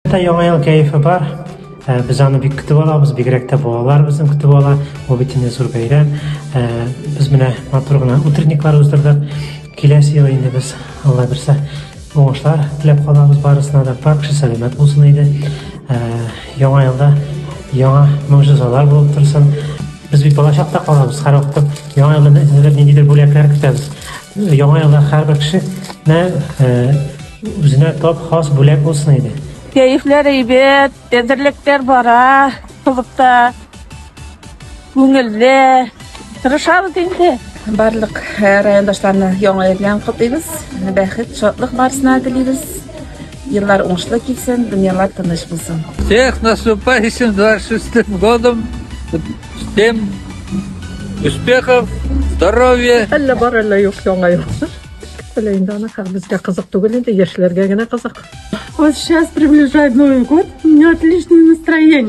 Та Яңа ел кәефе бар. Э, без аны бик көтеп алабыз, бигрәк тә балалар безнең көтеп ала. Бу бит инде зур бәйрәм. Э, без менә матур гына утренниклар уздырдык. Киләсе ел инде без, Алла бирсә, уңышлар теләп калабыз барысына да. Бар кеше сәламәт булсын иде. Э, яңа елда яңа могҗизалар булып торсын. Без бит балачакта калабыз, һәрвакыт яңа елда ниндидер бүләкләр көтәбез. Яңа елда һәрбер кеше Үзенә тап хас бүләк булсын иде. Кәефләр әйбәт, әзерлекләр бара, клубта күңелле. Тырышабыз инде. Барлык э, райондашларны яңа ел белән котлыйбыз. Бәхет, шатлык барысына телибез. Еллар уңышлы килсен, дөньялар тыныч булсын. Всех наступающим 26 годом. Всем успехов, здоровья. Әллә бар, әллә юк яңа ел. Белә инде аны, безгә кызык түгел инде, яшьләргә генә кызык. Вот сейчас приближает Новый год, у меня отличное настроение.